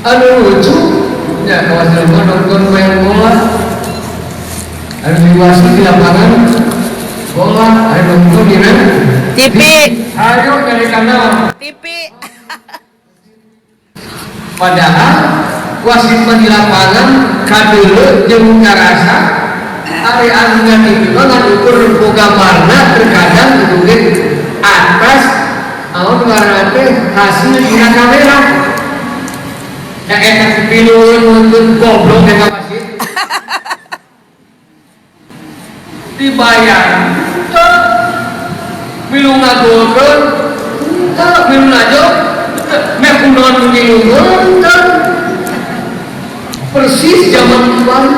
Anu lucu ya, kawas jelema nonton main bola, anu diwasi di lapangan bola, anu nonton di TV. Ayo dari kanal TV. Padahal wasit mah di lapangan kadeuleu jeung karasa, ari anu TV mah ngan ukur boga warna. Terkadang kudu ge atas naon warna teh hasil dina kamera da eta piluun nuntun goblok eta wasit dibayar teu, milu ngagolkeun teu, milu najok teu, meh kunaon ngilukeun teu. Persis zaman kiwari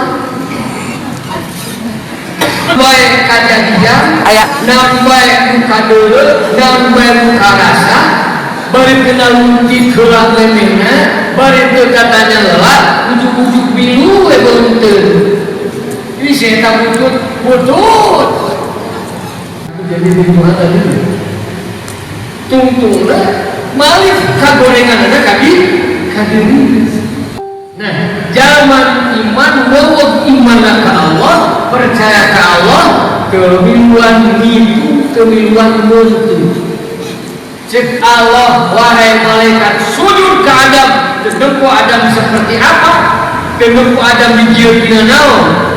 bae kajadian. Aya. Naon bae nu kadeuleu, naon bae nu karasa, bari kena lungkit heula lemehna, bari teu katanya lelah, ujug-ujug milu we beunteun. Ini saya tak butut butut jadi di Tuhan tadi tungtungna malih kagorenganna kadi kadiri. Nah, zaman iman wawah iman ke Allah, percaya ke Allah, kemiluan itu kemiluan muntun. Cek Allah, wahai malaikat, sujud ke Adam. Teu Adam seperti apa? Teu Adam dijieun dina naon?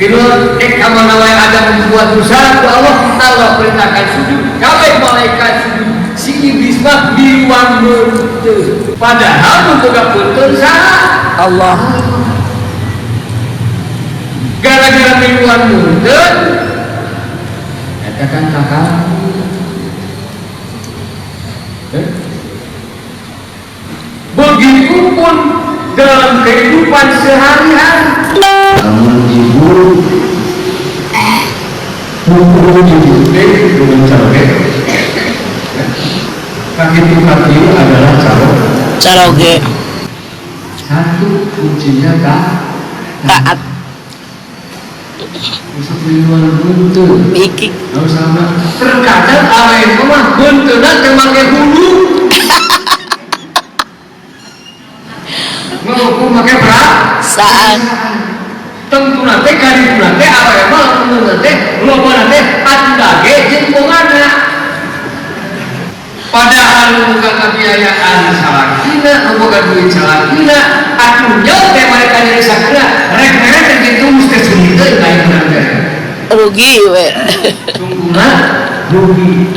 Dina ek kamana wae Adam membuat dosa ku Allah, Allah perintahkan sujud. Kabeh malaikat sujud. Si iblis mah miluan muntun. Padahal nu boga punten saha? Allah. Gara-gara miluan muntun, eta kan kakak. Eh? Begitupun dalam kehidupan sehari-hari. Namun ibu mukul ibu teh dengan caroge. Kaki kaki adalah caro. Caroge. Satu kuncinya kak. Taat. Bisa miluan buntun. Mikik. Nggak sama. Terkadang awewe mah bunteuna teu make hulu. Ngukur make Saan. Tentu nate kali nate awewe mah lamun nate loba nate atuh dage jeung bongana. Padahal nu boga kabiayaan salakina, nu boga duit salakina, atuh nyaut teh mereka nyeri sakina, rek mere teh kitu mesti sumiteun ka ieu teh. Rugi we. Tungtungna rugi.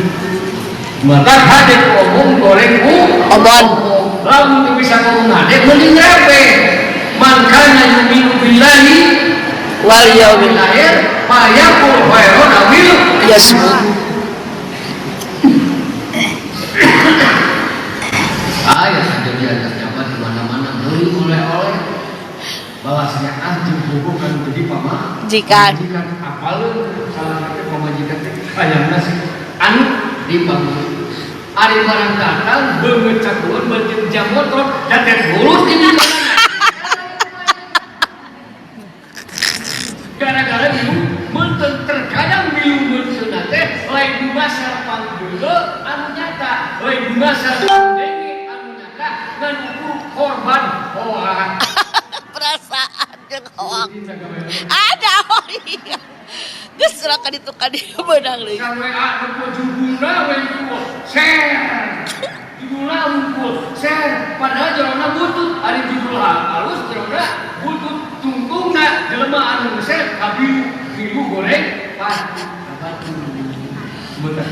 Maka hade ku omong goreng ku Omon. Lamun teu bisa ngomong hade mending repe. Man kana yu'minu billahi wal yaumil akhir falyaqul khairan awil yasmut. Aya kejadian terdapat di mana-mana beli oleh-oleh balasnya ah jeung bogo kan jadi pama Jikan. Pamajikan apaleun salah satu pamajikan teh hayangna si anu di pamajikan ari barang datang beungeut cakuan beuteung jam motor datet bulus di mana gara-gara milu meunteun. Terkadang milu meunteun teh lain dumasar panggeuleuh anu nyata, lain dumasar pangdenge anu nyata, ngan ukur korban hoak. Perasaan jeung hoak. Ada, oh iya. Geus urang ka ditu ka dieu beunang deui. Kan WA nempo judulna we unggul. Share. Judulna unggul. Share. Padahal jerona butut. Ari judul halus jerona butut. Tungtungna jelema anu nge-share kabiru biru goreng pati. Kabatu. Sebentar.